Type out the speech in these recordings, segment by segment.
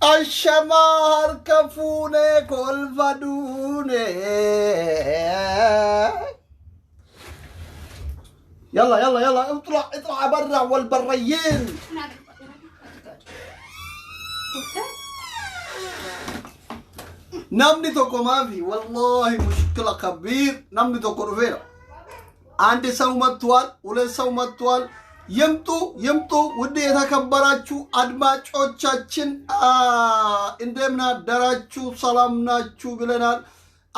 Ashamaa harka fuunee kolfa duune. يلا يلا يلا اطلع اطلع برا والبريين. Namni tokko maafi wallahi mushkila kabiir namni tokko dhufeera. አንድ ሰው መጥቷል፣ ሁለት ሰው መጥቷል። ይምጡ ይምጡ። ውድ የተከበራችሁ አድማጮቻችን እንደምን አደራችሁ? ሰላም ናችሁ ብለናል።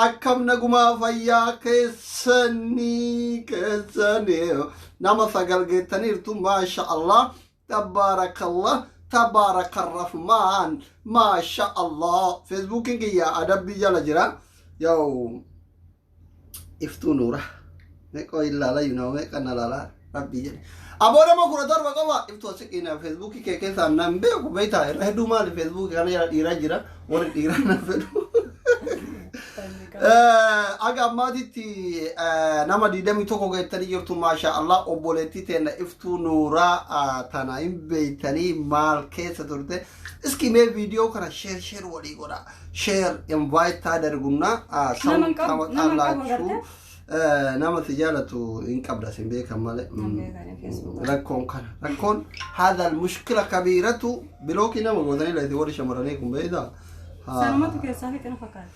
Akkam nagumaa fayyaa keessanii keessanii nama sagal geettaniirtu maasha Allah tabaarakallah tabaaraka rahmaan maasha Allah. Feesbuukiin kiyya adabbii jala jira. Yaw iftuu nuura meeqa ilaala yunaa meeqa na laalaa rabbii jedhe. Aboo nama 17 qofa iftuu asiqiina feesbuukii kee keessaa nan beeku beektaa irra hedduu maali feesbuukii kana jala dhiiraa jira warri dhiiraa nan fedhu. Aga ammaatitti nama 21 geettanii jirtu maasha Allah obboleettii teenna iftuu nuuraa tana hin beeytanii maal keessa turte. Iski mee viidiyoo kana share share walii godha. Share invite ታደርጉና ሰው Nama hin qabu- nama hin qabu ታመጣላችሁ። agartee? Nama si jaalatu hin qabda sin beekan malee. Nan beekan Facebook. Rakkoon kana rakkoon هذا المشكلة كبيرة block nama gootanii laiti warri shamarranii kun beektaa. Sanumatu keessaa fixe na fakkaata.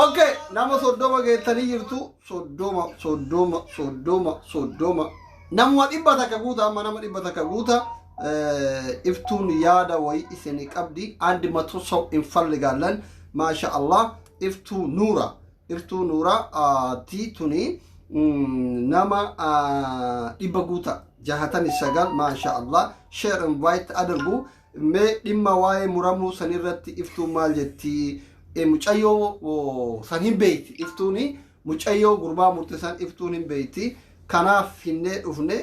Okay, nama 30 geettanii jirtu. 30, 30, 30, 30. Namuma 100 guuta amma nama 100 guuta. Iftuun yaada wayii isinii qabdi. አንድ መቶ ሰው እንፈልጋለን። ማሻ አላህ iftuu nuura. Iftuu nuura ti tuni nama 100 guuta. 69 maasha Allah. Share invite አድርጉ. Mee dhimma waa'ee muramuu sanirratti iftuun maal jetti? Mucayyoo san hin beeyti. Iftuuni mucayyoo gurbaa murte san iftuun hin beeyti. Kanaaf finnee dhufne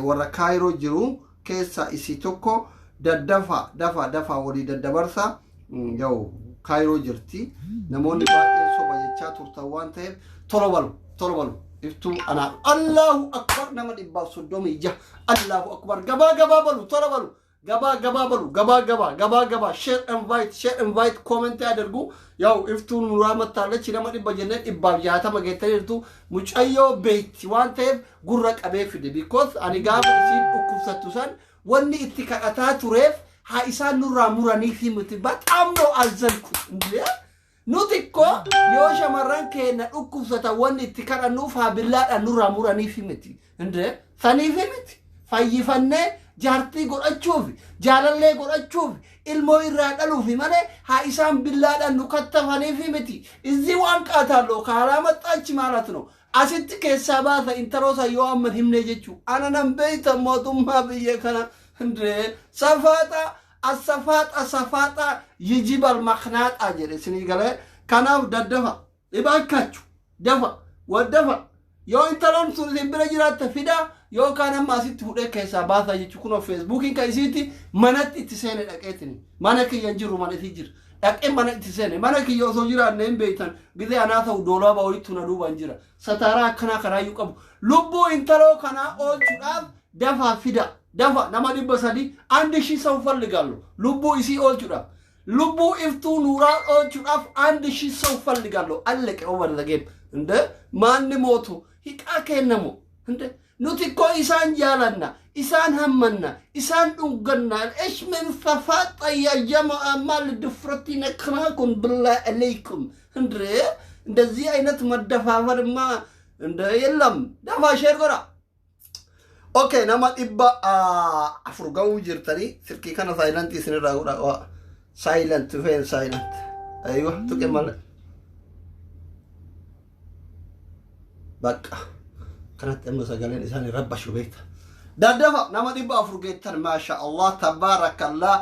warra Kaayiroo jiru keessa isii tokko daddafa dafa dafa walii daddabarsa. Yaw Kaayiroo jirti. Namoonni baay'een soba jechaa turtan waan ta'eef tola balu tola balu. Iftuu anaa Allahu akbar nama 136 Allahu akbar gabaa gabaa balu tola balu. gabaa gabaa balu gabaa gabaa gabaa gabaa share invite share invite comment አድርጉ። ያው iftuun nuraa መታለች nama 100 jennee 160 geettaniirtu mucayyoo beeyti waan ta'eef gurra qabee fide because ani gaafa isiin dhukkubsattu san wanni itti kadhataa tureef haa isaan nurraa muraniif miti በጣም ነው አዘንኩት እንዴ nuti ko yoo shamarran keenya dhukkubsatan wanni itti kadhannuuf haa billaadhaan nurraa muraniif miti እንዴ saniif miti fayyifannee jaartii godhachuuf jaalallee godhachuuf ilmoo irraa dhaluuf malee haa isaan billaadhaan nu kattafaniif miti እዚህ waan qaataallo karaa maxxaachi ማለት ነው asitti keessaa baasa intaloosa yoo amma himne jechuu ana nan beeyta mootummaa biyya kana እንዴ safaaxa asafaaxa safaaxa yijibal maknaaxa jedhe isinii galee kanaaf daddafa dhibaakkachu dafa waddafa yoo intaloon sun isin bira jiraatte fida yookaan amma asitti fudhee keessaa baasaa jechuu kunoo feesbuukiin kan isiitti manatti itti seene dhaqeetini mana kiyya hin jiru mana isii jira dhaqee mana itti seene mana kiyya osoo jiraanne hin beeytan gizee anaa ta'u doolaaba wayittu na duubaan jira sataaraa akkanaa kanaayyuu qabu lubbuu intaloo kanaa oolchuudhaaf dafaa fida dafa nama 300 አንድ ሺህ ሰው እፈልጋለሁ lubbuu isii oolchuudhaaf lubbuu iftuu nuuraa oolchuudhaaf አንድ ሺህ ሰው እፈልጋለሁ አለቀ over the game እንደ ማን ሞቱ hiqaa kennamu እንደ nuti ko isaan jaalanna isaan hammanna isaan dhunganna ايش من صفاطة يا جماعة maal ድፍረቲ ነክናኩን بالله عليكم እንደ እንደዚህ አይነት መደፋፈርማ እንደ የለም dafa share godha Okay, nama 400 ga'uu jirtanii silkii kana silent isinirraa godha. Silent feen silent. Aywa tuqe malee. Bakka kanatti amma sagaleen isaanii rabbashu beekta. Daddafa nama 400 geettan maasha Allah tabaarakallah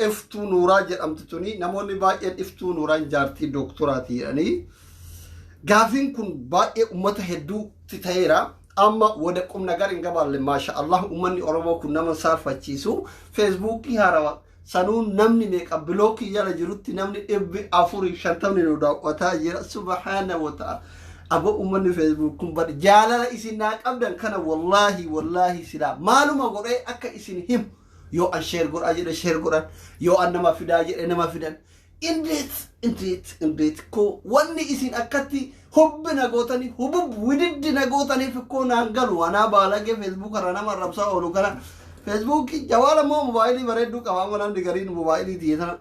iftuu nuuraa jedhamti tuni namoonni baay'een iftuu nuuraan jaartii dooktoraati jedhanii. Gaafiin kun baay'ee ummata hedduutti ta'eera. Amma ወደ ቁም ነገር እንገባለን። ማሻ አላህ ummanni Oromoo kun nama saalfachiisu feesbuukii haarawaa sanuun namni meeqa block jala jirutti namni 450 nu daawwataa jira. Subhaana wa ta'ala. Abo ummanni feesbuuk kun bad jaalala isin naa qabdan kana wallaahi wallaahi silaa maaluma godhee akka isin himu Yoo an share godhaa jedhe share godhan, yoo an nama fidaa jedhe nama fidan. እንዴት እንዴት እንዴት እኮ wanni isin akkatti hubbi na gootanii hubub wididdi na gootaniif ikkoo naan galu. Anaa baalagee Facebook irra nama arrabsaa oolu kana Feesbuukii jawaala immoo mobaayilii bareedduu qaba. Amma namni gariin mobaayilii tiyye tana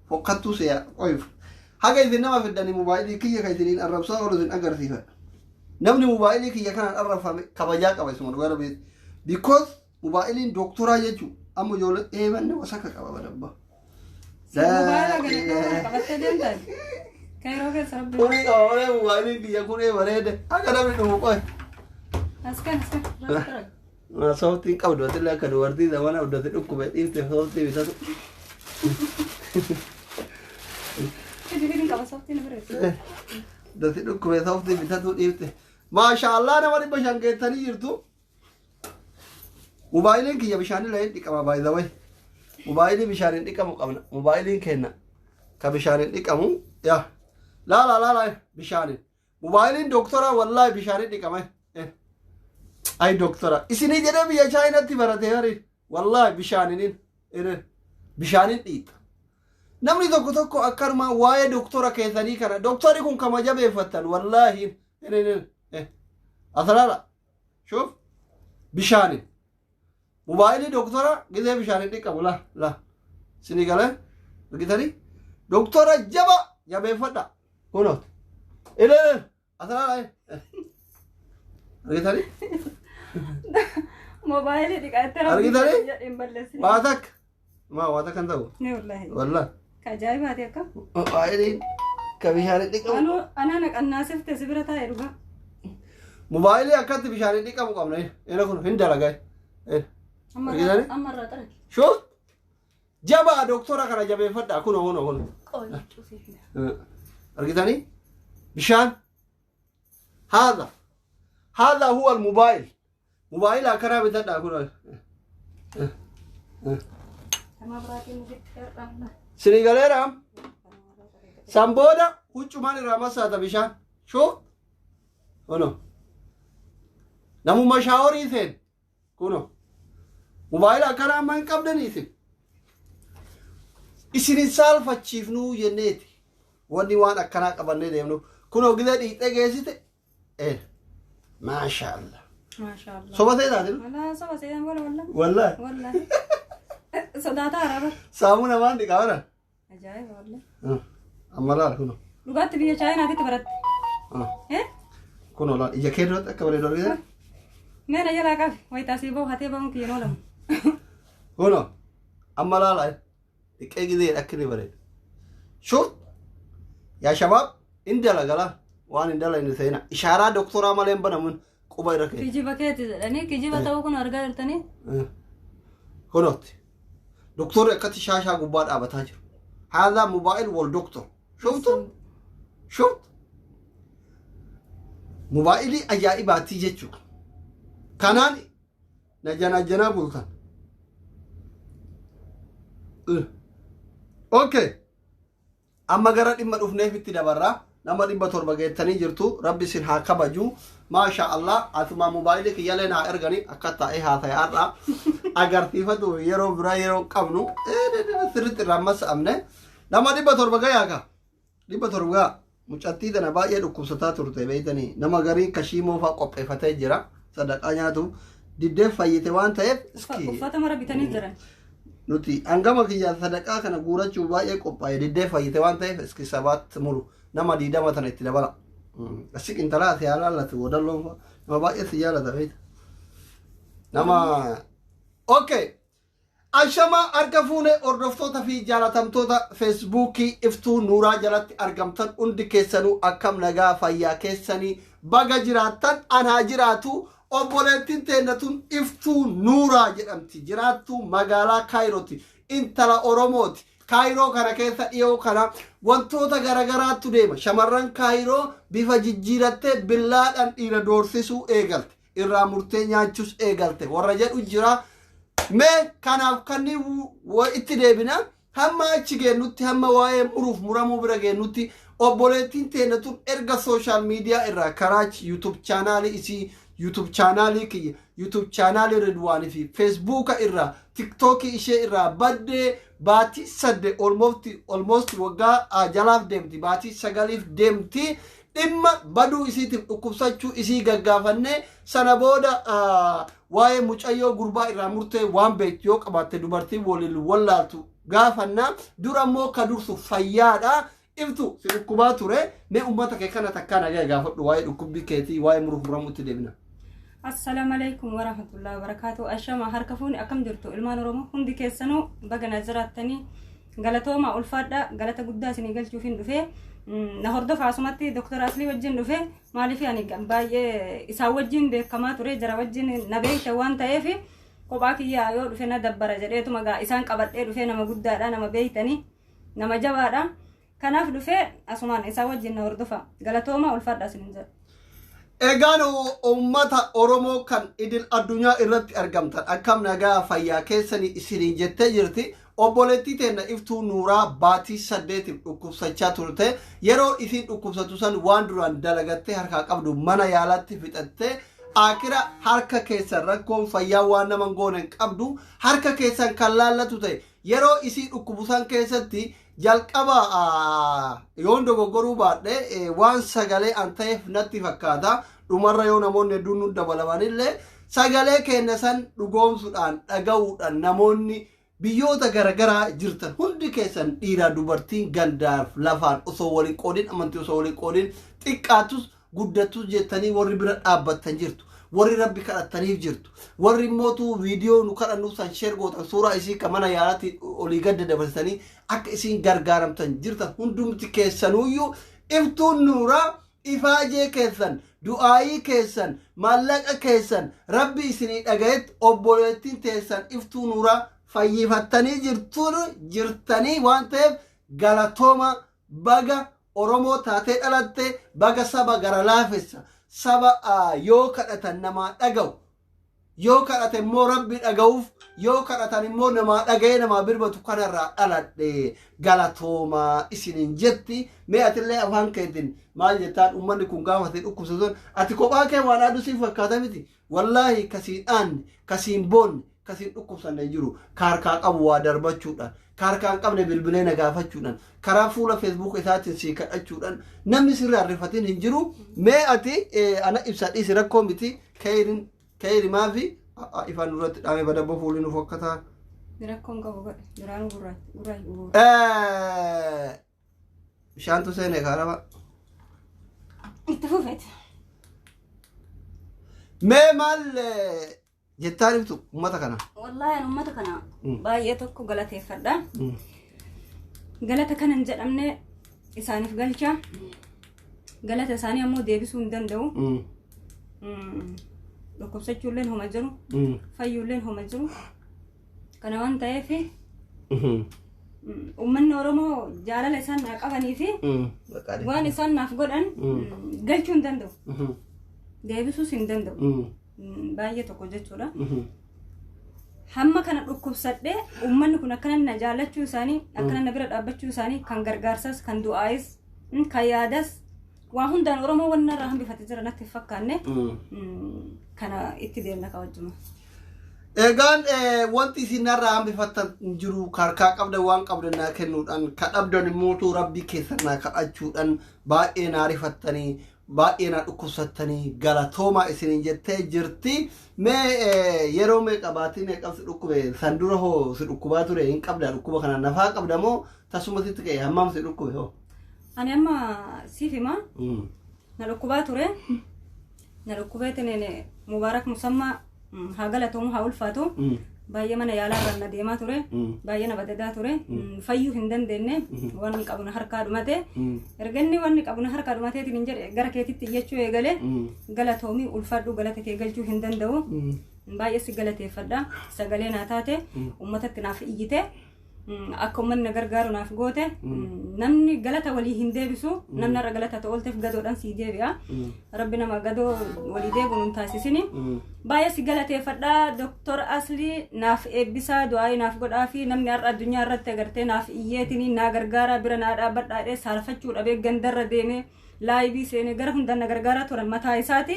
fokkattuu se'a qoyif. Haga isin nama fiddanii mobaayilii kiyya ka isiniin arrabsaa oolu isin agarsiifadha. Namni mobaayilii kiyya kanaan arrabfame kabajaa qaba isuma dhugaa rabbi. Because mobaayiliin dooktoraa jechuun amma ijoollee eebanne wasaka qaba badabba. Mobaayila gadi qabattee deemtan. Kairoo keessa rabbi. Kuni qaba malee mobaayiliin kiyya kun bareede haga namni dhumu qoy. As kan as kan. Sooftiin qabdu atillee akka dubartii zamana abdate dhukkube dhiifte sooftii bitatu. Fidi fidin qaba sooftiin bireetti. Dati dhukkube sooftii bitatu dhiifte. Maashaallah, nama 500 geettanii jirtu. Mobaayiliin kiyya bishaanillee hin dhiqama, by the way. Mobaayilii bishaan hin dhiqamu qabna. Mobaayiliin kenna. Ka bishaan hin dhiqamu. Yaa. Laala laala bishaanin. Mobaayiliin doktora wallaahi bishaan hin dhiqama. Ay doktora. Isinii jedhee biyya Chaayinaatti baratee hari. Wallaahi bishaaninin. Bishaanin dhiixa. Namni tokko tokko akkanuma waa'ee doktora keessanii kana doktorri kun kama jabeeffattan wallaahi. Asalaala. شوف bishaanin. Mobaayilii doktora gizee bishaanin dhiqamu la la. Isinii galee argitanii? Doktora jaba jabeeffadha. Kunoot. Ilee asalaala. Argitanii? Mobaayilii dhiqattee rabbi Argitanii? jedheen balleessine. Waa takka. Maa waa takka hin ta'u. Ne wallaahi. Wallaahi. Ka ajaa'ibaati akka. Mobaayiliin ka bishaanin dhiqamu. Anuu anaa naqannaasifte si bira taa'e dhugaa. Mobaayilii akkatti bishaanin dhiqamu qabna. Inni kun hin dalagaa. Amma Argitanii? amma irraa xarage. شوف jabaa doktora kana jabeeffadha, kunoo kunoo kunoo. Qoy cufiif. Argitanii bishaan هذا هذا هو الموبايل موبايل akkanaa bitadha kunoo. Nama biraatiin nuti hir'amna. Sinii galeera. San booda huccumaan irraa massaata bishaan. شوف kunoo namuma shaaworii seen kunoo mobaayila akkanaa amma hin qabdanii isin. Isin hin saalfachiifnuu jenneeti wanni waan akkanaa qabannee deemnu kunoo gizee dhiixee geessite maasha Allah. Maashaallah. Soba ta'e taate. Walaa soba seetan wala wala. Wallaahi. Wallaahi. Sodaataa haaraa bara. Saamuna waan dhiqaa bara. Ajaa'iba wallaahi. Amma laal kunoo. Dhugaatti biyya Chaayinaatitti baratte. Eh? Kunoo laal ija kee duratti akka bareedu argite. Mee na jalaa qabi. Wayitaa sii bahu hatee bahuun kiyya oolamu. Kunoo amma laala dhiqee gizee akka inni bareedu. شوف يا شباب in dalagala waan hin dalagne seena ishaaraa doktoraa malee hin banamun quba irra kee. Kijiba keeti jedhanii kijiba ta'uu kun argaa jirtanii. Kunooti doktorri akkatti shaashaa gubbaa dhaabataa jiru. هذا موبايل والدكتور شفتوا شفت موبايلي ajaa'ibaatii jechuudha. Kanaan najana bultan. Okay. Amma gara dhimma dhufneef itti dabarraa. Nama 700 geettanii jirtu. Rabbi isin haa kabaju. Maasha Allah, asuma mobaayilii kiyyalee naa erganii akka taa'ee haa ta'e har'a agarsiifatu yeroo biraa yeroo qabnu sirriitti irraa massa'amne. Nama 700 gayaa ka 700 gaa. Mucattii tana baay'ee dhukkubsataa turte beeytanii. Nama garii kashiimoo fa'aa qopheeffatee jira sadaqaa nyaatu diddee fayyite waan ta'eef iski Uffata mara bitanii jiran. Nuti hangama kiyya sadaqaa kana guurachuu baay'ee qophaa'e diddee fayyite waan ta'eef iski sabaatti muru nama 20 tana itti dabala. Asi qintalaa si haalaallatu wadalloon fa'a nama baay'ee si jaalata beeyta. Nama okay. Ashama harka fuune hordoftoota fi jaalatamtoota Feesbuukii Iftuu Nuuraa jalatti argamtan hundi keessanuu, akkam nagaa fayyaa keessanii? Baga jiraattan anaa jiraatu. Obboleettiin teennatun Iftuu Nuuraa jedhamti, jiraattuu magaalaa Kaayirooti, intala Oromooti. Kaayiroo kana keessa dhiyoo kana wantoota garagaraatu deema. Shamarran Kaayiroo bifa jijjiirattee billaadhaan dhiira doorsisuu eegalte, irraa murtee nyaachuus eegalte warra jedhu jira. Mee kanaaf kanni itti deebina. Hamma achi geennutti, hamma waa'ee muruuf muramuu bira geennutti, obboleettiin teenya tun erga social media irraa karaa YouTube chaanaalii isii, YouTube chaanaalii kiyya YouTube chaanaalii Ridwaanii fi Feesbuuka irraa, Tiktookii ishee irraa baddee baatii 8, almost waggaa jalaaf deemti, baatii 9f deemti. Dhimma baduu isiitiif dhukkubsachuu isii gaggaafannee, sana booda waa'ee mucayyoo gurbaa irraa murtee waan beektu yoo qabaatte, dubartiin waliin wallaaltu gaafannaa. Dura immoo ka dursu fayyaadha. Iftu, si dhukkubaa ture, mee ummata kee kana takkaa nagaa gaafadhu. Waa'ee dhukkubbii keetii, waa'ee muruuf muramuutti deebina. Assalaamu alaikum warahmatullahi wabarakatuh. Ashama, harka fuuni, akkam jirtu ilmaan Oromoo hundi keessanuu? Baga na jiraattanii, galatooma, ulfaadha. Galata guddaa isinii galchuuf hin dhufee. Na hordofa, asumatti Dr. Aslii wajjin dhufe. Maaliif, ani baay'ee isaan wajjin beekamaa ture, jara wajjin na beekte waan ta'eef, kophaa kiyyaa yoo dhufe na dabbara jedheetuma gaa isaan qabadhee dhufee. Nama guddaadha, nama beeytanii, nama jabaadha. Kanaaf dhufee asumaan isaan wajjin na hordofa. Galatooma, ulfaadha isinin jedha. Egaan uummata Oromoo kan idil addunyaa irratti argamtan, akkam nagaa fayyaa keessanii isiniin jettee jirti. Obboleettii teenna Iftuu Nuuraa baatii 8f dhukkubsachaa turte. Yeroo isiin dhukkubsatu san waan duraan dalagattee harkaa qabdu mana yaalaatti fixattee, akira harka keessan rakkoon fayyaa waan nama hin goone hin qabdu, harka keessan kan laallatu ta'e. Yeroo isii dhukkubu san keessatti jalqaba, yoon dogoggoruu baadhe, waan sagalee an ta'eef natti fakkaata. Dhumarra yoo namoonni hedduun nu dabalamanillee, sagalee keenya san dhugoomsuudhaan, dhaga'uudhaan, namoonni biyyoota garagaraa jirtan hundi keessan, dhiiraa dubartiin, gandaaf lafaan osoo waliin qoodin, amantii osoo waliin qoodin, xiqqaatus guddattus jettanii warri bira dhaabbattan jirtu, warri Rabbi kadhattaniif jirtu, warri immootu viidiyoo nu kadhannuuf san share gootan, suuraa isii ka mana yaalaatti olii gadda dabarsitanii akka isiin gargaaramtan jirtan, hundumti keessanuyyuu Iftuun Nuuraa ifaajee keessan, du'aayii keessan, maallaqa keessan Rabbi isinii dhagayetti obboleettiin teessan Iftuu Nuuraa fayyifattanii jirtuun jirtanii waan ta'eef, galatooma. Baga Oromoo taatee dhalatte, baga saba gara laafessa, saba yoo kadhatan namaa dhaga'u, yoo kadhate immoo Rabbi dhaga'uuf, yoo kadhatan immoo namaa dhaga'ee namaa birbatu kanarraa dhaladhe, galatoomaa isiniin jetti. Mee atillee afaan keetiin maal jettaan? Uummanni kun gaafate dhukkubsatuun ati kophaa kee waan aduu siif fakkaata miti. Wallaahi kasiin aanne, kasiin boonne, kasiin dhukkubsanne hin jiru. Ka harkaa qabu waa darbachuudhaan, ka harkaa hin qabne bilbilee na gaafachuudhaan, karaa fuula Feesbuuk isaatiin sii kadhachuudhaan namni sirraa rifatin hin jiru. Mee ati ana ibsa dhiisi, rakkoo miti. Keeyrin keeyri maafi ifaan nurratti dhaame badabboo fuulli nu fokkataa. Rakkoon qabu godhe duraanuu gurraacha gurraacha. Bishaantu seene kaarama. Itti fufeeti. Mee maal jettaan ibsu uummata kana? Wallaahi ani uummata kana baay'ee tokko galateeffadha. Galata kana hin jedhamne isaaniif galcha. Galata isaanii ammoo deebisuu hin danda'u. Dhukkubsachuulleen homa jiru. Fayyuulleen homa jiru. Kana waan ta'eef, uummanni Oromoo jaalala isaan naa qabanii fi waan isaan naaf godhan galchuu hin danda'u. Deebisuus hin danda'u. Baay'ee tokko jechuudha. Hamma kana dhukkubsadhee uummanni kun akkana na jaallachuu isaanii, akkana na bira dhaabbachuu isaanii, kan gargaarsas, kan du'aayis, kan yaadas, waa hundaan Oromoo wanna irraa hambifate jira natti hin fakkaanne. Kana itti deemna kabajjuma. Egaan wanti isin narraa hambifattan hin jiru. Harkaa qabdan waan qabdan naa kennuudhaan, ka dhabdan immoo Rabbii keessan naa kadhachuudhaan baay'ee naa rifattanii, baay'ee naa dhukkubsattanii, galatoomaa isiniin jettee jirti. Mee yeroo meeqa, baatii meeqa si dhukkube? San dura hoo si dhukkubaa ture hin qabda? Dhukkuba kana nafaa qabda moo tasuma sitti ka'e? Hammam si dhukkube hoo? Ani amma siif hima, na dhukkubaa ture. Na dhukkubeetiin Mubaarak Musammaa haa galatoomu, haa ulfaatu. Baay'ee mana yaalaa irra na deemaa ture. Baay'ee na badadaa ture. Fayyuu hin dandeenye. Wanni qabu na harkaa dhumate. Erga inni wanni qabu na harkaa dhumateetiin hin jedhe, gara keetitti iyyachuu eegale. Galatoomii, ulfaadhu, galata kee galchuu hin danda'u. Baay'ee si galateeffadha. Sagalee naa taate, uummatatti naaf iyyite. Akka uummanni na gargaaru naaf goote. Namni galata walii hin deebisu. Namni har'a galata ta'u oolteef gadoodhaan sii deebi'a. Rabbi nama gadoo walii deebi'u nun taasisini. Baay'ee si galateeffadha. Doktor Aslii naaf eebbisaa, du'aayii naaf godhaa fi namni har'a addunyaa irratti agartee naaf iyyeetini naa gargaaraa, bira naa dhaabbadhaa jedhee saalfachuu dhabee gandarra deemee Laayibii seenee gara hundaan na gargaaraa turan mataa isaati.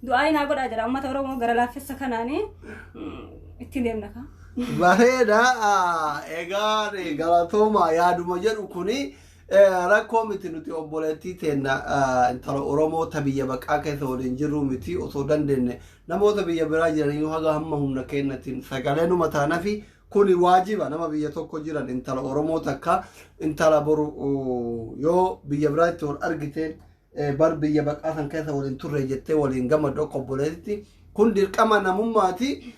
Du'aa naa godhaa jedha uummata Oromoo gara laaffessa kanaanii ittiin deemna kaa. Bareeda. Egaa galatooma yaaduma jedhu kuni rakkoo miti. Nuti obboleettii teenna intala Oromoo ta biyya baqaa keessa waliin jirru miti, osoo dandeenye namoota biyya biraa jiranii haga hamma humna keenyatiin sagalee numa taanafi. Kuni waajiba nama biyya tokko jiran, intala Oromoo takka, intala boru yoo biyya biraatti wal argite bar biyya baqaa san keessa waliin turre jettee waliin gammaddu akka obboleetitti, kun dirqama namummaati.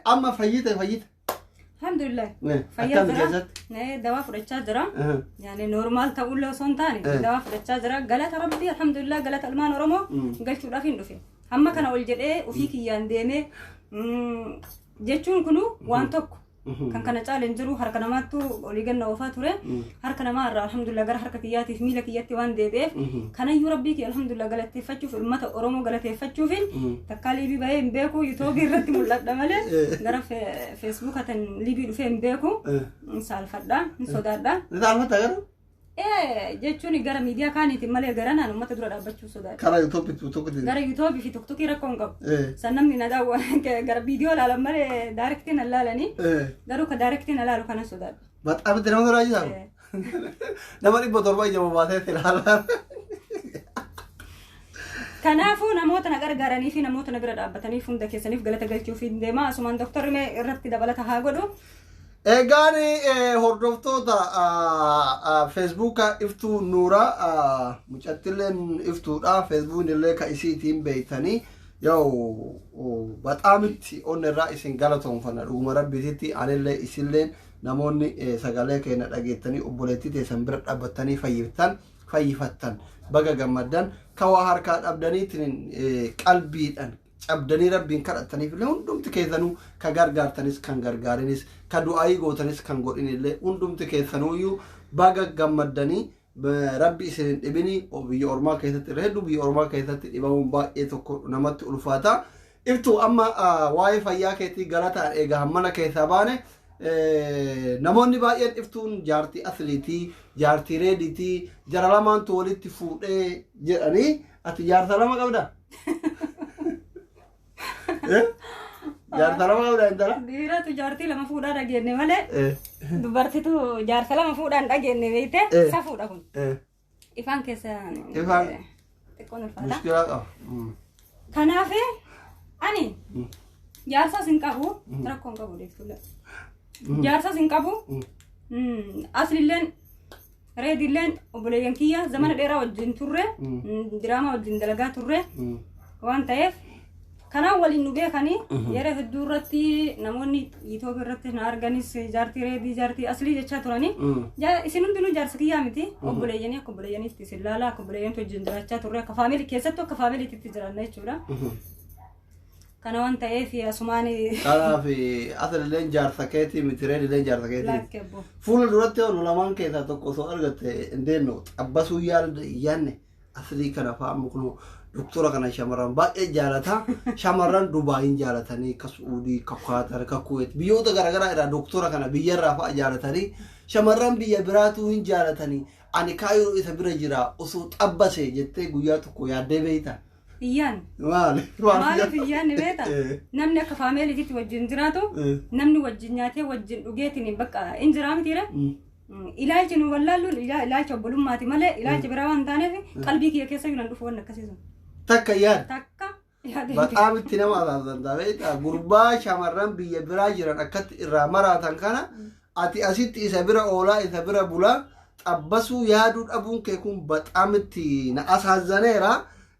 Amma fayyite fayyite. Alhamdulillah. Fayyaa Akkami jira. keessatti? Dawaa fudhachaa jira. Yaani normal ta'ullee osoo hin taane dawaa fudhachaa jira. Galata Rabbii, alhamdulillah, galata ilmaan Oromoo galchuudhaaf hin dhufe. Hamma kana ol jedhee ofii kiyyaan deemee jechuun kunu waan tokko. Kan kana caale hin jiru. Harka namaattu olii ganna oofaa ture. Harka namaa irraa alhamdulillah gara harka kiyyaatiif miila kiyyatti waan deebi'eef, kanayyuu Rabbii kiyya alhamdulillah galateeffachuuf, uummata Oromoo galateeffachuufin takkaa liibii bahee hin beeku. Yuutuubii irratti mul'adha malee gara Feesbuuka tan liibii dhufee hin beeku. Hin saalfadha, hin sodaadha. Ni saalfatta garuu? Ee, jechuun gara miidiyaa kaaniitiin malee gara naan uummata dura dhaabbachuu sodaadha. Karaa Yuutuubii tokkotti. Gara Yuutuubii fi Tiktokii rakkoo hin qabu. San namni na daawwa gara viidiyoo ilaalan malee directiin na ilaalanii, garuu ka directiin na ilaalu kanan sodaadha. Baxaamitti nama sodaachisaa? Nama 700 ija bobaasee ilaalaa. Kanaafuu namoota na gargaaranii fi namoota na bira dhaabbataniif hunda keessaniif galata galchuuf hin deema. Asumaan doktorri mee irratti dabalata haa godhu. Egaan hordoftoota Feesbuuka Iftuu Nuuraa, mucattilleen Iftuudha. Feesbuukni illee ka isiitiin beektanii yoo baxaamitti onni irraa isin galatoonfanna. Dhuguma Rabbiititti anillee isilleen namoonni sagalee keenya dhageettanii obboleettii teessan bira dhaabbattanii fayyiftan fayyifattan baga gammaddan. Ka waa harkaa dhabdaniitiin qalbiidhaan cabdanii Rabbiin kadhattaniif illee, hundumti keessanuu, ka gargaartanis kan gargaarinis, ka du'aayii gootanis kan godhin illee, hundumti keessanuuyyuu baga gammaddanii. Rabbi isin hin dhibini. Biyya ormaa keessatti irra hedduu biyya ormaa keessatti dhibamuun baay'ee tokko namatti ulfaata. Iftu, amma waa'ee fayyaa keetii galataan egaa hammana keessaa baane, namoonni baay'een Iftuun jaartii asliitii, jaartii reediitii, jara lamaantu walitti fuudhee jedhanii, ati jaarsa lama qabdaa? Jaarsa lama qabdaa, intala? Dhiiratu jaartii lama fuudhaa dhageenye malee dubartitu jaarsa lama fuudhaan dhageenye beeyte, safuudha kun. Ifaan keessa Ifaan. xiqqoon ulfaata. Mushkilaa qaba. Kanaaf ani jaarsas hin qabu, rakkoo hin qabu deeftulle. Jaarsas hin qabu. Aslilleen reedilleen obboleeyyan kiyya zamana dheeraa wajjin turre, diraamaa wajjin dalagaa turre waan ta'eef kanaan waliin nu beekanii. Yeroo hedduu irratti namoonni Yuutuubii irratti na arganis jaartii reedii, jaartii aslii jechaa turanii. Isin hundinuu jaarsa kiyyaa miti, obboleeyyanii akka obboleeyyaniitti isin laala, akka obboleeyyantu wajjin jiraachaa turre, akka family keessattuu akka faamiliitti jiraanna jechuudha. Kana waan ta'eef asumaan Kanaaf aslilleen jaarsa keetii miti, reedilleen jaarsa keetii miti. Laakke abbo. Fuula duratti yoo nu lamaan keessaa tokko osoo argatte hin deemnu xabbasuu yaadne aslii kana fa'aa kun doktora kana shamarran baay'ee jaalata. Shamarran Dubaayin jaalatanii, ka Suudii, ka Kaatar, ka Kuweet, biyyoota garaagaraa irraa doktora kana biyyarraa fa'a jaalatanii, shamarran biyya biraatuu hin jaalatanii. Ani Kaayiroo isa bira jira osoo xabbase jettee guyyaa tokko yaaddee beektaa? Iyyaan. Maali? Maaliif iyyaan beekta? Namni akka faamiliitti wajjin jiraatu, namni wajjin nyaatee wajjin dhugeetiin bakka hin jiraa mitiire. Ilaalchi nu wallaalluun ilaalcha obbolummaati malee ilaalcha biraa waan taaneef qalbii kiyya keessa iyyuu nan dhufu waan akkasii sun. Takka yaad. Takka yaadee. Baxaam itti nama asaasanta beektaa? Gurbaa shamarran biyya biraa jiran akkatti irraa maraatan kana, ati asitti isa bira oolaa, isa bira bulaa, xabbasuu yaaduu dhabuun kee kun baxaam itti na asaazzaneera.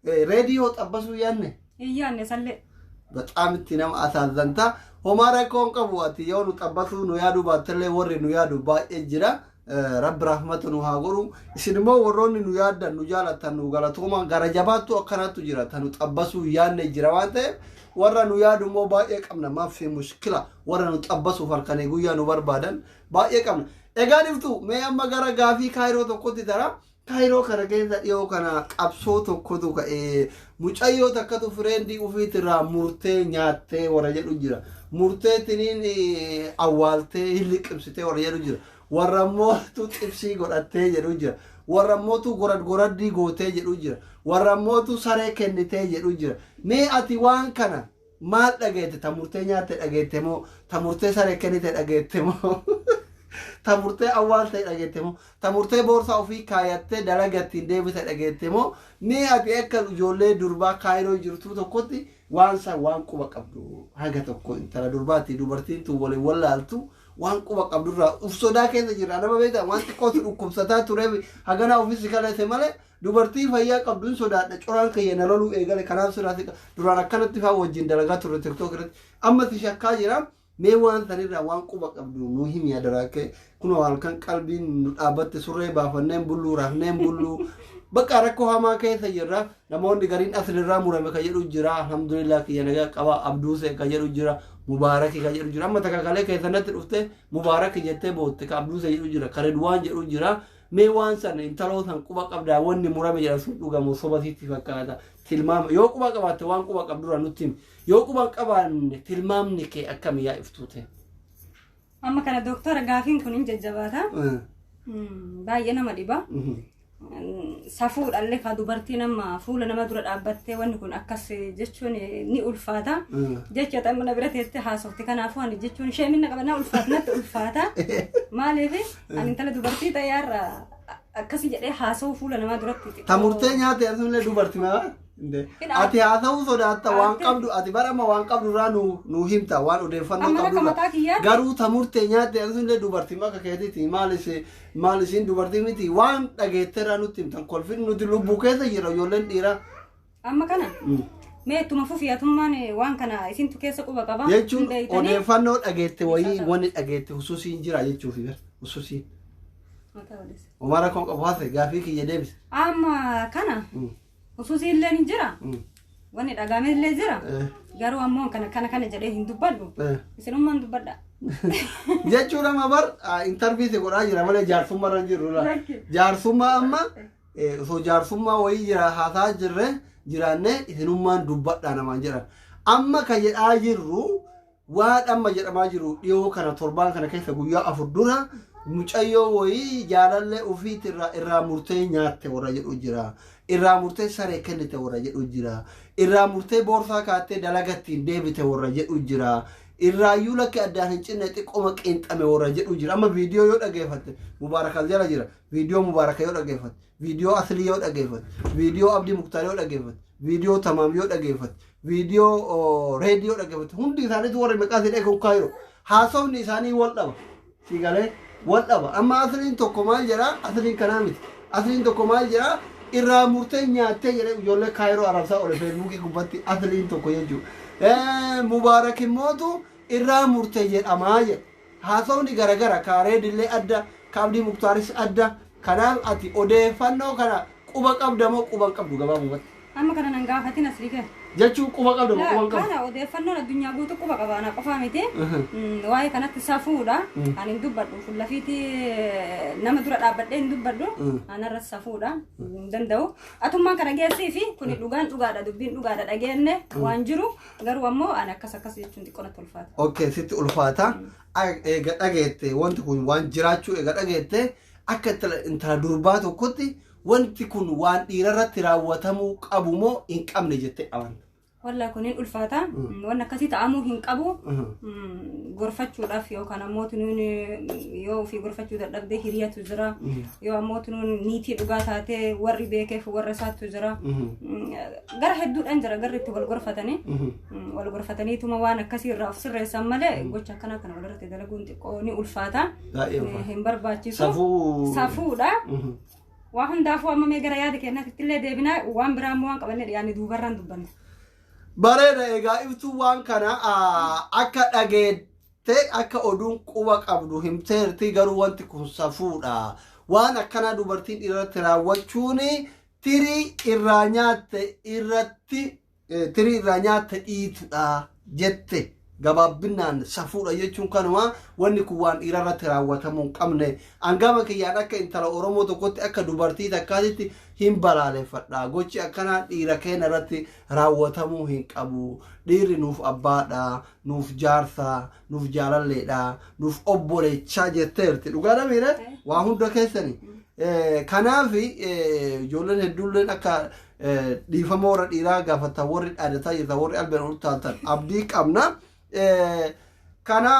Reediyoo xabbasuu yaadne? Iyyaanne sallee. Baxaam itti nama asaazanta. Homaa rakkoon qabu, ati yoo nu xabbasuu nu yaaduu baattellee warri nu yaadu baay'ee jira. Rabbi rahmata nu haa godhu. Isin immoo warroonni nu yaaddan, nu jaalattan, nu galatoomaa. Gara jabaattu akkanattu jira, ta nu xabbasuu yaadne jira waan ta'eef, warra nu yaadu immoo baay'ee qabna. Maafi mushkila, warra nu xabbasuuf halkanii guyyaa nu barbaadan baay'ee qabna. Egaa dhiftu, mee amma gara gaafii Kaayiroo tokkotti tara. Kaayiroo kana keessa dhiyoo kana qabsoo tokkotu ka'ee, mucayyoo takkatu friendii ofiitirraa murtee nyaattee warra jedhu jira. Murtee tiniin awwaaltee hin liqimsitee warra jedhu jira. Warra mootu xibsii godhattee jedhu jira. Warra mootu gorad goraddii gootee jedhu jira. Warra mootu saree kennitee jedhu jira. Mee ati waan kana maal dhageette? Ta murtee nyaatte dhageette moo? Ta murtee saree kennite dhageette moo? Ta murtee awwaalte dhageette moo? Ta murtee boorsaa ofii kaayattee dalaga ittiin deebite dhageette moo? Mee ati akka ijoollee durbaa Kaayiroo jirtu tokkotti waan san waan quba qabdu haga tokko, intala durbaatti, dubartiin tun waliin wallaaltu, waan quba qabdurraa uf sodaa keessa jira. Nama beektaa, waan xiqqootu dhukkubsataa tureef haganaa ofiisi kaleesse malee, dubartii fayyaa qabdu hin sodaadha. Coraan kiyya na loluu eegale, kanaaf sodaate. Duraan akkanatti faa wajjin dalagaa turre TikTok irratti, amma si shakkaa jira. Mee waan sanirraa waan quba qabdu nu himi adaraakee. Kunoo halkan qalbiin nu dhaabbatte, surree baafanneen bulluu, rafneen bulluu, bakka rakkoo hamaa keessa jirra. Namoonni gariin aslirraa murame ka jedhu jira. Alhamdulillah, kiyya nagaa qaba. Abduuse ka jedhu jira, Mubaaraki ka jedhu jira. Amma takka kalee keessa natti dhufte, Mubaaraki jettee bootte. Ka Abduuse jedhu jira, ka Redwaan jedhu jira. Mee waan san, intaloo san quba qabdaa? Wanni murame jedha sun dhugamu soba sitti fakkaata? Tilmaama yoo quba qabaatte, waan quba qabdurraa nutti himi. Yoo quba hin qabaanne, tilmaamni kee akkami, yaa iftuute? Amma kana doktara, gaafiin kun hin jajjabaata. Baay'ee nama dhiba. Safuudhaallee ka dubartiin amma fuula nama dura dhaabbattee wanni kun akkas jechuun ni ulfaata. Jecha amma na bira teessee haasofte, kanaafuu ani jechuun ishee minna qaba, na ulfaata, natti ulfaata. Maaliif ani intala dubartii ta'e akkasi jedhee haasa'uu fuula namaa duratti. Ta murtee nyaate asunillee dubartii maa? Ati haasa'uu sodaatta waan qabdu, ati barama waan qabdu irraa nu himta, waan odeeffannoo Amma akka qabdu. mataa kiyyaatti. Garuu ta murtee nyaatte asunillee dubartii akka keetiiti. Maal isin dubartii miti, waan dhageetteerraa nutti himtan, kolfin nuti lubbuu keessa jira, ijoolleen dhiiraa. Amma kana mee ittuma fufiyatummaan waan kana isintu keessa quba qaba. Jechuun Hin beeytanii. odeeffannoo dhageette wayii, Isa wanni dhageette hususiin jira jechuufi bar hususiin. Mataa waliis. Omara kon qabu hafe gaafii kiyya deebise. Amma kana hususii illee ni jira. Wanni dhagaame illee jira. Garuu ammoo kana kana kana jedhee hin dubbadhu. Isinummaan dubbadha. Jechuun amma bar interview si godhaa jira malee jaarsummaa irra hin jirru laa. Lakki. Jaarsummaa amma osoo jaarsummaa wayii jira haasaa jirre jiraannee, isinummaan dubbadhaa namaan jedhan. Amma ka jedhaa jirru, waan amma jedhamaa jiru, dhiyoo kana, torbaan kana keessa, guyyaa 4 dura mucayyoo wayii jaalallee ofiit irraa murtee nyaatte warra jedhu jira. Irraa murtee saree kennite warra jedhu jira. Irraa murtee boorsaa kaattee dalaga ittiin deebite warra jedhu jira. Irraayyuu lakki addaan hin cinne, xiqqooma qeenxame warra jedhu jira. Amma viidiyoo yoo dhageeffatte, Mubaarakal jala jira. Viidiyoo Mubaaraka yoo dhageeffatte, viidiyoo Aslii yoo dhageeffatte, viidiyoo Abdii Muktaar yoo dhageeffatte, viidiyoo Tamaam yoo dhageeffatte, viidiyoo Reedii yoo dhageeffatte, hundi isaaniitu warri maqaa sidhee kun Kaayiroo. Haasofni isaanii wal dhaba. Si galee wal dhaba. Amma Asliin tokko maal jedhaa? Asliin kanaa miti. Asliin tokko maal jedhaa? Irraa murtee nyaattee jedhee ijoollee Kaayiroo arabsaa oole Feesbuukii gubbatti Asliin tokko jechuudha. Mubaarak immootu irraa murtee jedhamaa jedha. Haasofni garagara, ka Reedillee adda, ka Abdii Muktaaris adda. Kanaaf ati odeeffannoo kana quba qabda moo quba hin qabdu, gabaabumatti? Amma kana nan gaafatin, asii kee. Jechuun quba qabda moo quba hin qabdu? Kana odeeffannoon addunyaa guutuu quba qaba, ana qofaa miti. Waa'ee kanatti safuudha. Ani hin dubbadhu. Fullafiiti nama dura dhaabbadhee hin dubbadhu. Anarra safuudha. Hin danda'u. Atummaan kana geessii fi kuni dhugaan dhugaadha, dubbiin dhugaadha, dhageenne waan jiru, garuu ammoo ani akkas akkas jechuun xiqqoo natti ulfaata. Okay, sitti ulfaata. Eega dhageette, wanti kun waan jiraachuu eega dhageette, akka intala durbaa tokkotti wanti kun waan dhiirarratti raawwatamuu qabu moo hin qabne jettee amanta? Walla kun hin ulfaata. Wanni akkasii ta'amuu hin qabu. Gorfachuudhaaf yookaan ammoo tunuun yoo ofii gorfachuu dadhabde hiriyatu jira. Yoo ammoo tunuun niitii dhugaa taatee warri beekeef warra isaatu jira. Gara hedduudhaan jira garri itti wal gorfatanii. Wal gorfataniituma waan akkasii irraa of sirreessan malee, gocha akkanaa kana walirratti dalaguun xiqqoo ni ulfaata. Baay'ee ulfaata. Hin barbaachisu. Safuu. Safuudha. Waa hundaafuu amma mee gara yaada keenyaatti illee deebinaa, waan biraa immoo waan qabannee dhiyaanne duubarraan dubbanna. Bareeda. Egaa iftuu waan kana akka dhageette, akka oduun quba qabdu himteerti, garuu wanti kun safuudha. Waan akkanaa dubartiin irratti raawwachuun tirii irraa nyaatte irratti, tirii irraa nyaatte dhiitudha jette. Gabaabbinaan safuudha jechuun kanuma. Wanni kun waan dhiira irratti raawwatamuu hin qabne. Hangama kiyyaan akka intala Oromoo tokkotti, akka dubartii takkaatitti hin balaaleffadha. Gochi akkanaa dhiira keenya irratti raawwatamuu hin qabu. Dhiirri nuuf abbaadha, nuuf jaarsa, nuuf jaalalleedha, nuuf obboleechaa jetteerti. Dhugaadha miire waa hunda keessani. Kanaaf ijoolleen hedduulleen akka dhiifama warra dhiiraa gaafatan, warri dhaadataa jirtan, warri albeen ol taaltan, abdii qabna. Kana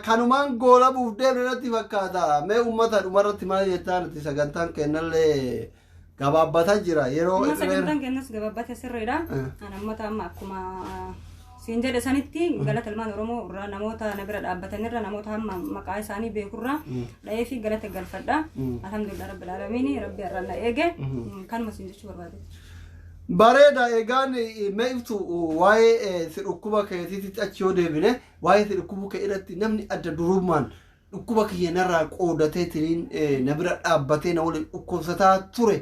kanumaan goolabuuf deemne natti fakkaata. Mee uummata dhumarratti maal jettaan? Itti sagantaan kennallee gabaabbataa jira yeroo. Amma sagantaan kennas gabaabbate, sirriidha. Ani ammata amma akkuma siin jedhe sanitti galata ilmaan Oromoo irraa, namoota na bira dhaabbatanirra, namoota hamma maqaa isaanii beekurraa dha'ee fi galata galfadha. Alhamdulillah rabbil aalamiin, rabbi har'aan na eege, kanuma siin jechuu barbaade. Bareeda. Egaan mee ibsu, waa'ee si dhukkuba keetiitti achi yoo deebine, waa'ee si dhukkubu kee irratti namni adda durummaan dhukkuba kiyya narraa qoodatee tiriin na bira dhaabbatee na waliin dhukkubsataa ture,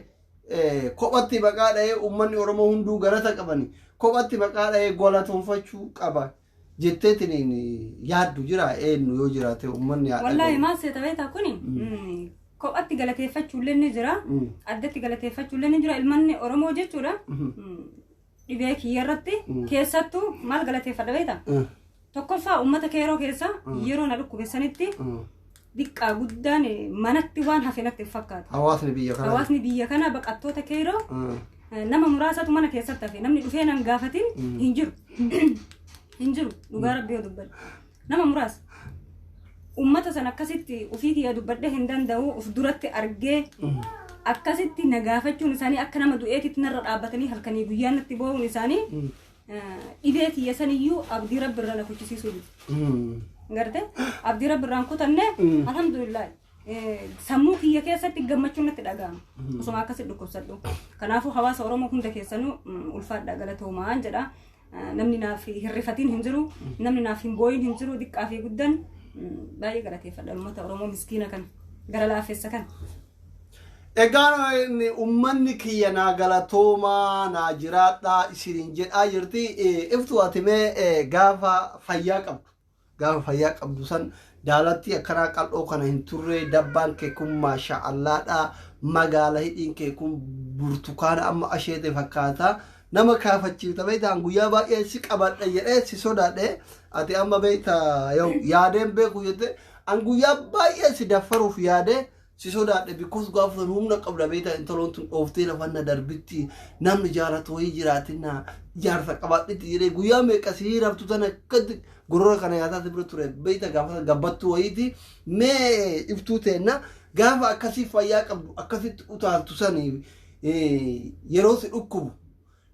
kophatti maqaa dha'ee uummanni Oromoo hunduu galata qabani, kophatti maqaa dha'ee galatoonfachuu qaba jetteetiniin yaaddu jira? Eenyu yoo jiraate uummanni haa Wallaahi maal seeta beektaa, kuni kophatti galateeffachuullee ni jira. Addatti galateeffachuullee ni jira. Ilmanni Oromoo jechuudha. Dhibee kiyya irratti keessattuu maal galateeffadha beektaa? Tokkoffaa, uummata keeroo keessa yeroo na dhukkubessanitti diqqaa guddaan manatti waan hafe natti hin fakkaatu. Hawaasni biyya kanaa. Hawaasni biyya kana, baqattoota keeroo, nama muraasatu mana keessatti hafe. Namni dhufee nan gaafatin hin jiru. Hin jiru, dhugaa rabbii yoo dubbadhe. Nama muraasa. Uummata sana akkasitti ofii kiyya dubbadhee hin danda'u, of duratti argee akkasitti na gaafachuun isaanii, akka nama du'eetitti narra dhaabbatanii halkanii guyyaa natti boo'uun isaanii dhibee kiyya saniyyuu abdii rabbi irra na kuchisiisuu miti. Garte abdii rabbi irraan kutanne, alhamdulillah, sammuu kiyya keessatti gammachuun natti dhaga'ama. Osuma akkasitti dhukkubsadhu. Kanaafuu hawaasa Oromoo hunda keessanuu ulfaadha, galatoomaan jedha. Namni naaf hirrifatiin hin jiru, namni naaf hin booyin hin jiru, xiqqaa fi guddaan baay'ee galateeffadha uummata Oromoo miskiina kana, gara laafessa kana. Egaa uummanni kiyya naa galatoomaa, naa jiraadhaa isiniin jedhaa jirti. Iftu, ati mee gaafa fayyaa qabdu, gaafa fayyaa qabdu san daalatti akkanaa qal'oo kana hin turre. Dabbaan kee kun maasha allaadha. Magaala hidhiin kee kun burtukaana amma asheete fakkaata. Nama kaafachiifta beektaan. Guyyaa baay'ee si qabadha jedhee si sodaadhe. Ati amma beektaa yaadeen beeku jette. An guyyaa baay'ee si daffaruuf yaadee si sodaadhe, because gaafa san humna qabda beektaa. Intaloon tun dhooftee lafanna darbitti, namni jaalatu wayii jiraatinna, jaarsa qabaadhetti jedhee guyyaa meeqa si raftu tana akkatti gorora kana nyaataa si bira ture beekta, gaafa gabbattuu wayiiti. Mee iftuu teenna, gaafa akkasii fayyaa qabdu akkasitti utaaltu sanii, yeroo si dhukkubu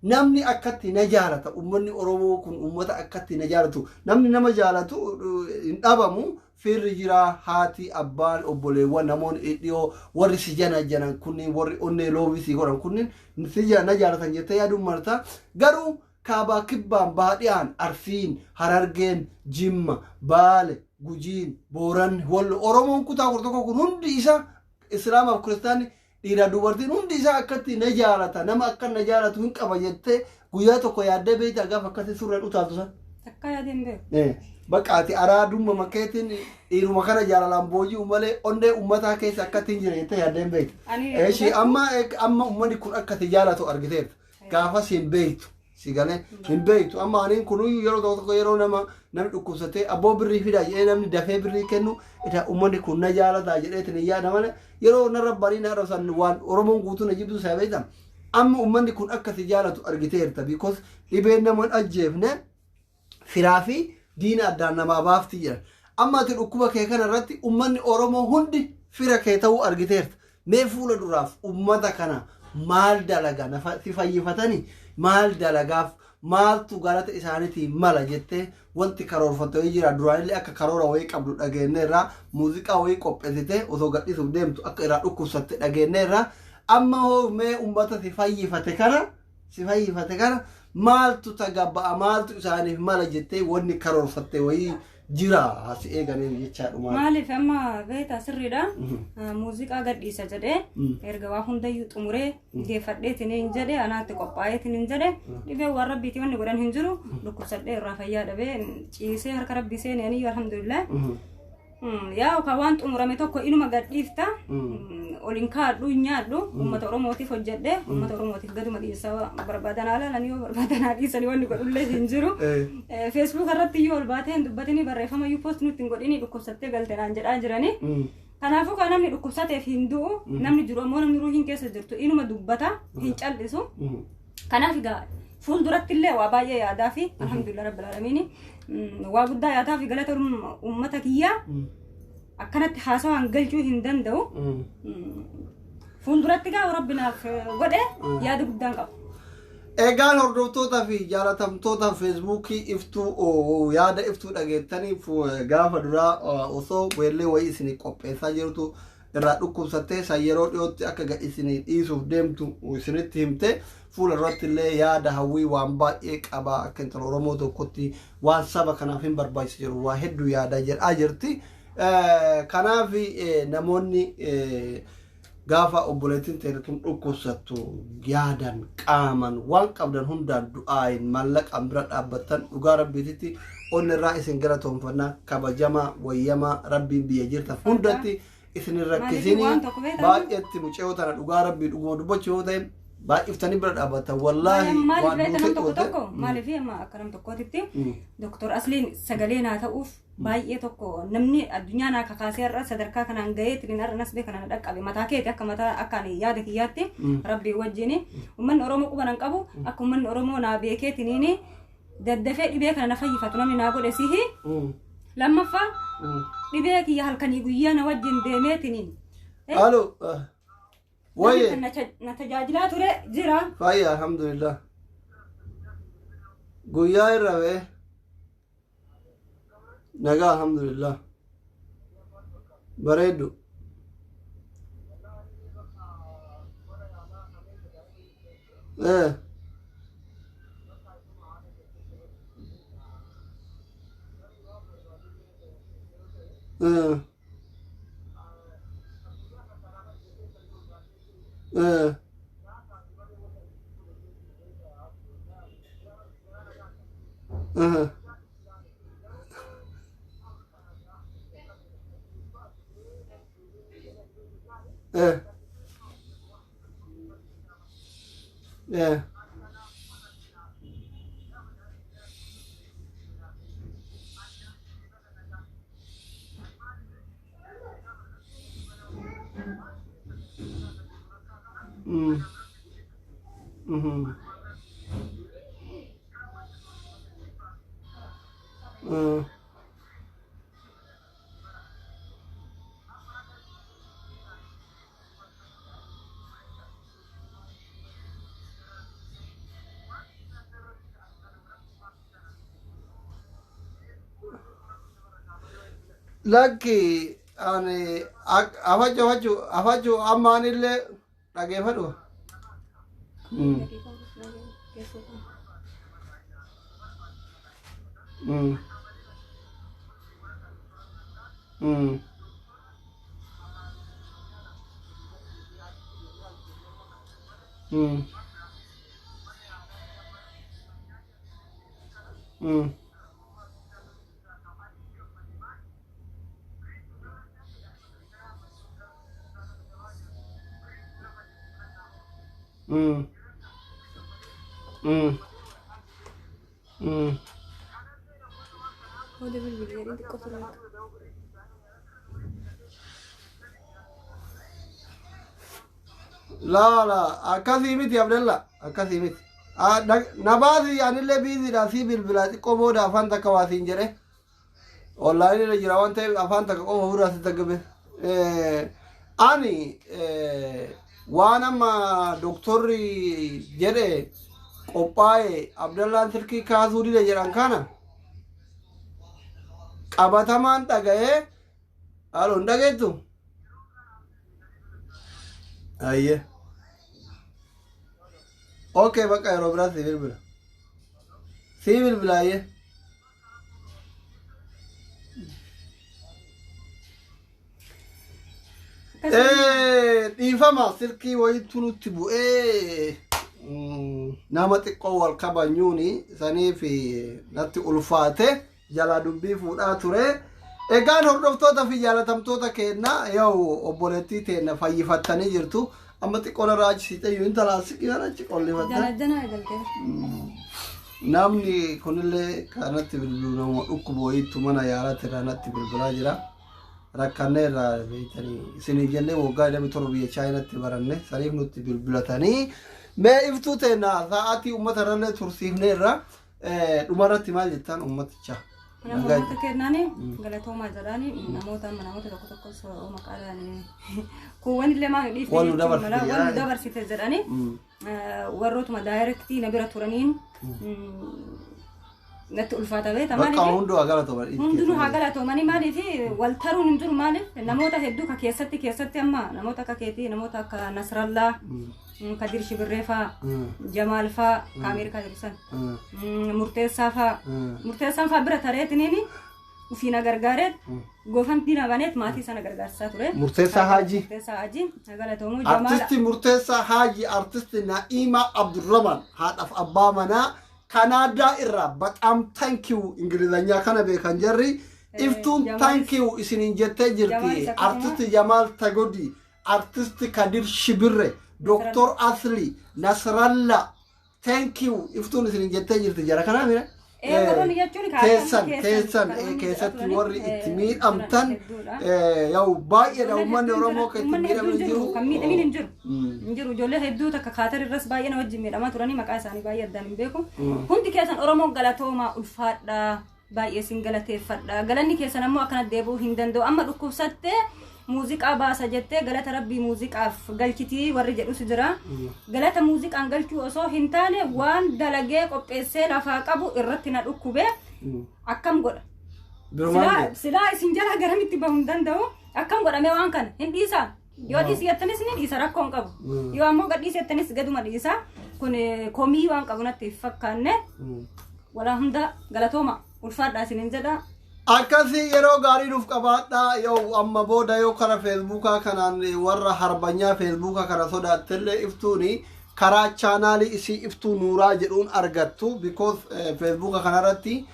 namni akkatti na jaalata, uummanni Oromoo kun uummata akkatti na jaalatu, namni nama jaalatu hin dhabamu. Firri jira, haati, abbaan, obboleewwan, namoonni dhiyoo, warri si jana janan kunniin, warri onnee loobii si godhan kunniin si na jaalatan jettee yaaduun marta. Garuu kaabaa, kibbaan, baadhiyaan, Arsiin, Harargeen, Jimma, Baale, Gujiin, Booranni, Wallo, Oromoon kutaa 11 kun hundi isaa, Islaamaaf Kiristaanni, dhiiraa dubartiin hundi isaa akkatti na jaalata, nama akka na jaalatu hin qaba jettee guyyaa tokko yaaddee beektaa gaafa akkasii surreen utaaltu san? Takkaa yaadeen beeku. Bakka ati araadumma keetiin dhiiruma kana jaalalaan booji'u malee onnee uummataa keessa akkatti hin jira jettee yaaddeen beektu. Eeshi, amma uummanni kun akka ati jaalatu argiteerta. Gaafas hin beektu. Si galee hin beektu. Amma aniin kunuyyuu yeroo tokko tokko yeroo nama namni dhukkubsatee abboo birrii fidaa jedhee namni dafee birrii kennu, ita uummanni kun na jaalataa jedheetiin hin yaada malee, yeroo narra barii na arrabsan waan Oromoon guutuu na jibbisu isaa beekta. Amma uummanni kun akka si jaalatu argiteerta, because dhibeen nama hin ajjeefne firaa fi diina addaan namaa baafti jedhan. Amma ati dhukkuba kee kana irratti uummanni Oromoo hundi fira kee ta'uu argiteerta. Mee fuula duraaf uummata kana maal dalaga, si fayyifatanii maal dalagaaf, maaltu galata isaaniitiin mala jettee wanti karoorfatte wayii jira? Duraanillee akka karoora wayii qabdu dhageenyeerraa, muuziqaa wayii qopheessitee osoo gadhiisuuf deemtu akka irraa dhukkubsatte dhageenyeerraa. Amma hoo mee uummata si fayyifate kana maaltu tagabba'a, maaltu isaaniif mala jettee wanni karoorfatte wayii jira si eeganiin jechaadhuma. Maaliif amma beektaa sirriidha. Muuziqaa gadhiisa jedhee erga waa hundayyuu xumuree geeffadheetiin hin jedhe anaatti qophaa'eetiin hin jedhe dhibee waan rabbiitii wanni godhan hin jiru dhukkubsadhee irraa fayyaa dhabee ciisee harka rabbii seenee aniyyuu alhamdulillah. Yaa ka waan xumurame tokko inuma gadhiifta ol hin kaadhu hin nyaadhu uummata Oromootiif hojjedhe uummata Oromootiif gaduma dhiisa barbaadan alaalan yoo barbaadan haa dhiisanii wanni godhullee hin jiru. Facebook irratti iyyuu ol baatee hin dubbatini barreeffama iyyuu post nutti hin godhini dhukkubsattee galte naan jedhaa jirani. Kanaafuu kan namni dhukkubsateef hin du'u namni jiru ammoo namni ruuhiin keessa jirtu inuma dubbata hin cal'isu. Kanaaf egaa fuulduratti illee waa baay'ee yaadaa fi alhamdulillah rabbil aalamiin waa guddaa yaadaa fi galata uummata kiyyaa akkanatti haasawaan galchuu hin danda'u. Fuulduratti gaa rabbi naaf godhe yaada guddaan qaba. Egaan hordoftoota fi jaalatamtoota Feesbuukii Iftuu yaada Iftuu dhageettanii gaafa duraa osoo weellee wayii isinii qopheessaa jirtu irraa dhukkubsattee san yeroo dhiyootti akka isinii dhiisuuf deemtu isinitti himte fuula irratti illee yaada hawwii waan baay'ee qaba akka intala Oromoo tokkotti waan saba kanaaf hin barbaachisu jiru waa hedduu yaada jedhaa jirti. Kanaaf namoonni gaafa obboleettiin teenya tun dhukkubsattu yaadan qaaman waan qabdan hundaan du'aayin maallaqaan bira dhaabbattan dhugaa rabbiititti onni irraa isin galatoonfannaa kabajamaa wayyamaa rabbiin biyya jirtan hundatti isin hin rakkisinii waan tokko beektaa? Baay'eetti mucayyoo tana dhugaa rabbii dhuguma dubbachuu yoo ta'e baay'iftanii bira dhaabbattan wallaahi Maaliif waan beektaa nam duutee tokko oolte. tokko maaliif amma akka nam tokkootitti Doktor Asliin sagalee naa ta'uuf baay'ee tokko namni addunyaa naa kakaasee har'a sadarkaa kanaan gahee tiriin har'a nas beekana na dhaqqabe mataa keeti akka mataa akka ani yaada kiyyaatti rabbii wajjin uummanni Oromoo quba nan qabu akka uummanni Oromoo naa beekee tiniini daddafee dhibee kana na fayyifatu namni naa godhe sihi lammaffaa dhibee kiyya halkanii guyyaa na wajjin deemee tiniin Alo. Waye. na tajaajilaa ture jira. Fayya alhamdulillah. Guyyaa irra bee. Nagaa alhamdulillah. Bareedu. Eh. Eh. Eh. Eh. Eh. Eh. Lakki ani afachu afachu afachu ammaanillee dhageeffadhu. Hooda bilbili jedhee xiqqoo ture. Laa laa akkasii miti Abdalla akkasii miti. Na baasi anillee biiziidha sii bilbilaa xiqqoo booda afaan takka waasiin jedhe. Onlaayinii irra jira waan ta'eef afaan takka qofa fuudhaa sitti gabe. Ani waan amma doktorri jedhe qophaa'e Abdallaan silkii kaasuu dide jedhan kana qabatamaan dhaga'ee haaloo hin dhageettu. Ayyee. Okay bakka yeroo biraa sii bilbila. Sii bilbila ayyee. Dhiifama, silkii wayitu nutti bu'ee nama xiqqoo wal kabanyuuni saniif natti ulfaate jala dubbii fuudhaa ture. Egaan hordoftoota fi jaalatamtoota keenna, yoo obboleettii teenna fayyifattanii jirtu. Amma xiqqoo narraa achi siixee iyyuu intala siqii achi qollifatte. Jana eegaltee. Namni kunillee kanatti bilbilu nama dhukkuba wayiitu mana yaalatti irraa natti bilbilaa jira. Rakkannee irraa beektanii isiniif jennee waggaa 27 biyya Chaayinaatti baranne, saniif nutti bilbilatanii. Mee Iftuu teenna, sa'aatii uummata irrallee tursiifne irra, dhumarratti maal jettaan uummaticha? Namoota kennaani galatoomaa jedhaani. Namoota amma namoota tokko tokko soo maqaadhaan kuuwwan illee maal dhiifte Wal nu jechuun dabarsite mala wal nu jedhani. Dabarsite jedhani warrootuma direct na bira turaniin natti ulfaata beekta. Bakka Maaliif hunduu haa galatoman. Hundinuu haa galatoomanii. Maaliif wal taruun hin jiru? Maaliif namoota hedduu ka keessatti keessatti amma namoota akka keetii, namoota akka Nasrallaa, Kadir Shibirree faa, Jamaal faa, ka Ameerikaa jiru san, Murteessaa faa, Murteessaan faa bira tareetiniin ufii na gargaareet gofantii na baneet maatii sana gargaarsaa ture. Murteessaa Haajii. Murteessaa Haajii haa galatoomuu. Jamaal Artisti Murteessaa Haaji, artisti Na'iima Abdurrahman haadhaaf abbaa manaa Kanaadaa irraa በጣም thank you. Ingilizanyaa kana beekan jarri. Iftuun thank you isiniin jettee jirti. Jamaalis akkasuma. Artisti Jamaal Tagodi, artisti Kadir Shibirre, Doktor Asli Nasralla, thank you iftuun isiniin jettee jirti jara kanaa mire. Warroonni jechuun Keessan keessan keessan keessatti warri itti miidhamtan yaa'u baay'eedha. Uummanni Oromoo kan itti Uummanni miidhaman hedduun jiru. jiru, kan miidhamin hin jiru. Hin jiru. Ijoollee hedduu takka kaatar irras baay'ee na wajjin miidhamaa turanii, maqaa isaanii baay'ee addaan hin beeku. Hundi keessan Oromoon galatoomaa, ulfaadhaa, baay'ee sin galateeffadha. Galanni keessan ammoo akkana deebi'uu hin danda'u. Amma dhukkubsattee muuziqaa baasa jettee galata rabbii muuziqaaf galchitii warri jedhus jira. Galata muuziqaan galchuu osoo hin taane, waan dalagee qopheessee lafaa qabu irratti na dhukkube, akkam godha? Birumaan Silaa isin jala garamitti bahuu hin danda'u. Akkam godhamee waan kana hin dhiisaa? Yoo dhiisi jettanis ni dhiisa, rakkoo hin qabu. Yoo ammoo gad dhiisi jettanis gaduma dhiisa. Kun komii waan qabu natti hin fakkaanne. Walaa hunda galatooma, ulfaadhaa isinin jedha. Akkasii yeroo gaarii nuuf qabaadhaa. Yoo amma booda yoo kara Feesbuukaa kanaan warra harbanyaa Feesbuukaa kana sodaattellee, Iftuuni karaa chaanaalii isii Iftuu Nuuraa jedhuun argattu, because Feesbuuka kanarratti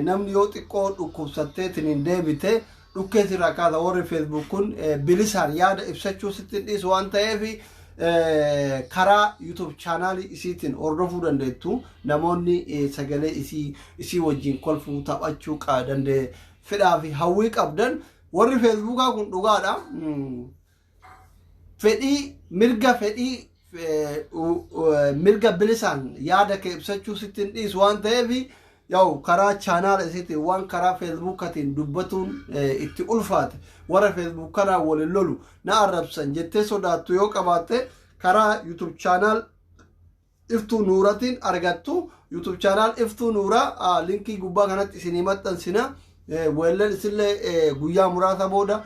namni yoo xiqqoo dhukkubsatteetiin hin deebite dhukkee sirraa kaasa. Warri Feesbuuk kun bilisaan yaada ibsachuu sitti hin dhiisu waan ta'eef, karaa YouTube chaanaalii isiitiin hordofuu dandeettu. Namoonni sagalee isii wajjin kolfuu, taphachuu dandee fedhaa fi hawwii qabdan, warri Feesbuukaa kun dhugaadha. Fedhii mirga fedhii mirga bilisaan yaada kee ibsachuu sitti hin dhiisu waan ta'eef, yaa'u karaa chaanaala isiitiin waan karaa Feesbuukatiin dubbatuun itti ulfaate, warra Feesbuuk kanaa waliin lolu na arrabsan jettee sodaattu yoo qabaatte, karaa YouTube channel Iftuu Nuuratiin argattu. YouTube channel Iftuu Nuuraa linkii gubbaa kanatti isinii maxxansina. Weelleen isillee guyyaa muraasa booda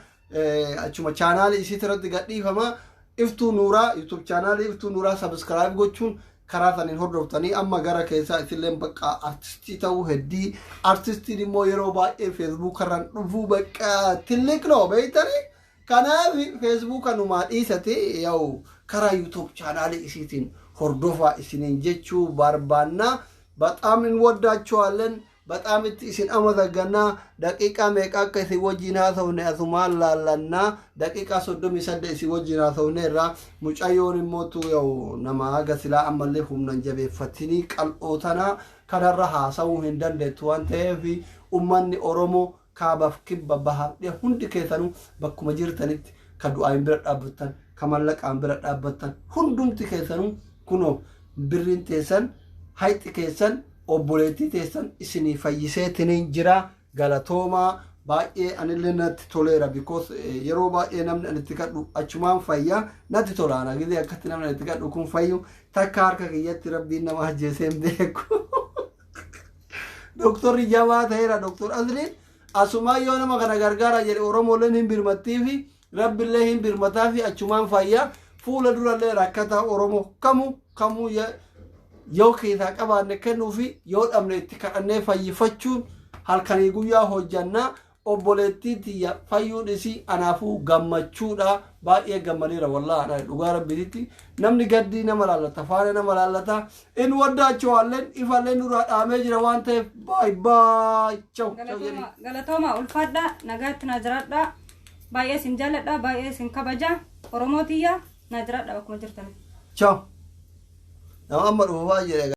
achuma chaanaalii isii irratti gadhiifama. Iftuu Nuuraa, YouTube chaanaalii Iftuu Nuuraa subscribe gochuun karaa saniin hordoftanii amma gara keessaa isilleen bakka artistii ta'uu heddii. Artistiin immoo yeroo baay'ee Feesbuuk irraan dhufuu bakka ትልቅ ነው beektanii. Kanaaf Feesbuuka numaa dhiisate, yaa'u karaa YouTube chaanaalii isiitiin hordofaa isiniin jechuu barbaanna. በጣም እንወዳችኋለን። በጣም itti isin amazaggannaa. Daqiiqaa meeqa akka isin wajjin haasofne asumaan laallannaa. Daqiiqaa 38 isin wajjin haasofne irraa. Mucayyoon immootu yaa'u nama haga silaa ammallee humnan jabeeffatinii qal'oo tanaa kanarra haasa'uu hin dandeettu waan ta'eef, ummanni Oromoo kaabaaf kibba, bahaaf dhiya, hundi keessanuu bakkuma jirtanitti ka du'aan bira dhaabbattan, ka mallaqaan bira dhaabbattan, hundumti keessanuu kunoo birriin teessan, hayxi keessan obboleettii teessan isinii fayyiseetiniin jira. Galatoomaa baay'ee. Anillee natti toleera, because yeroo baay'ee namni ani itti kadhu achumaan fayyaa natti tola. Ana gizee akkatti namni ani itti kadhu kun fayyu takka harka kiyyatti rabbiin nama ajjeesee hin beeku. Doktorri jabaa ta'eera, Doktor Asliin. Asumaan yoo nama kana gargaara jedhe, Oromooleen hin birmattii fi rabbillee hin birmataa fi achumaan fayyaa. Fuula durallee rakkataa Oromoo kamuu kamuu yoo keessaa qabaanne kennuu fi yoo dhabne itti kadhannee fayyifachuun halkanii guyyaa hojjannaa. Obboleettii tiyya fayyuun isii anaafuu gammachuudha. Baay'ee gammadeera wallaahi, ana dhugaa rabbiititti. Namni gaddii nama laallata, faana nama laallata. In waddaachawaalleen ifallee nurraa dhaamee jira waan ta'eef, baay baay, chaw chaw jedhi. Galatooma, galatooma, ulfaadha, nagaatti naa jiraadha. Baay'ee isin jaalladha, baay'ee isin kabaja. Oromoo tiyya, naa jiraadha bakkuma jirtan. Chaw. Nama amma dhufu baay'ee.